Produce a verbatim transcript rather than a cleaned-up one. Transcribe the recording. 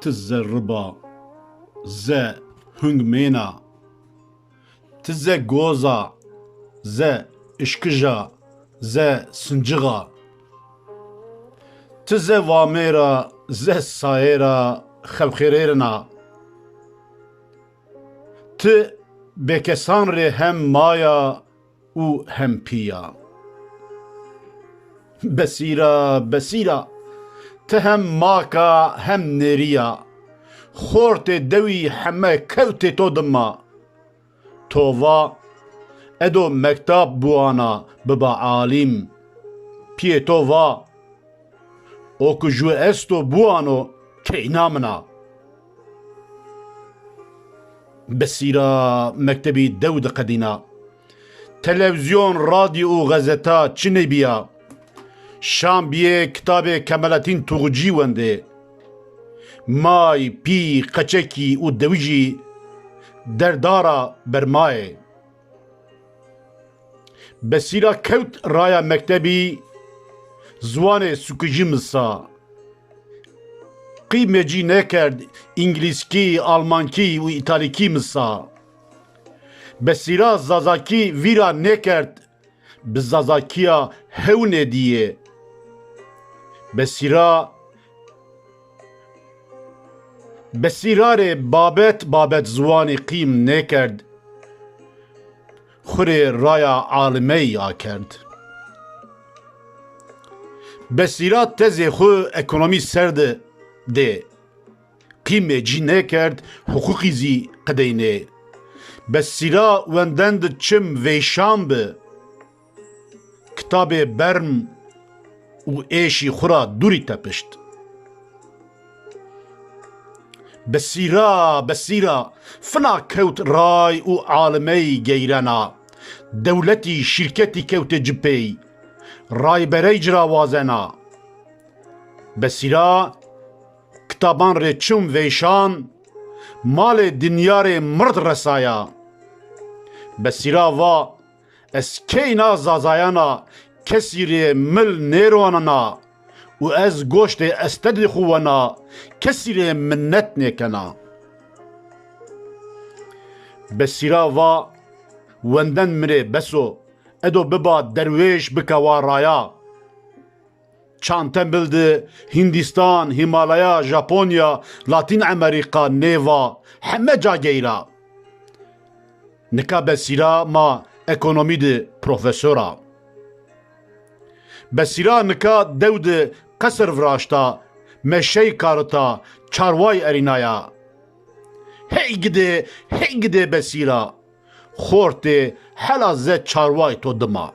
Ti ze riba, ze hungmêna. Ti ze goza, ze işkija, ze sincixa. Ti ze vamêra, ze sayêra xewxêrêrina. Ti bêkesan rê hem maya û hem pîya. Besîra, Besîra, ti hem mak a hem nêrî ya. Xortê dewî heme kewtê to dima. To va, edo mektab buana biba alîm. Pîyê to va, o ku jû esto buano keyna min a. Besîra mektebî dew diqedîna. Televîzyon, radyo û xezeta çi nêbîya. Şan bîyê kitabê Kemaletîn Tuxucî wendê. May, pî, qeçekî û dewijî derdara bermayê. Besîra kewt raya mektebî, ziwanê sukijî misa. Qîmecî nêkerd, îngilîzkî, almankî û îtalîkî misa. Besîra zazakî vîra nêkerd, bi zazakîya hewnê dîyê. Besîra, Besîra rê babet babet ziwanî qîm nêkerd. Xwu rê raya alimey akerd. Besîra tezê xwu ekonomî ser de dê. Qîmê cî nêkerd, huqûqî zî qideynê. Besîra wenden di çim veyşan bi. Kitabê berm û êşî xwu ra dûrî tepişt. Besîra, Besîra, fina kewt ray û alimey geyrena. Dewletî, şîrketî kewtê ci pey. Rayberey ci ra wazena. Besîra kitaban rê çim veyşan, malê dinya rê mird resaya. Besîra va, ez keyna zazayana kesî rê mil nêronena û ez goştê estedê xwu wena, kesî rê minnet nêkena. Besîra va, wenden mi rê bes o, edo biba derwêş bikewa raya. Çand tembil di Hindîstan, Hîmalaya, Japonya, Latîn Emerîka nêva, heme ca geyra. Nika Besîra ma ekonomî di profesor a. Besîra nika dew di qesir viraşta, meşey karita, çarway erînaya. Hey gidê, hey gidê Besîra! Xortê hela ze çarway to dima.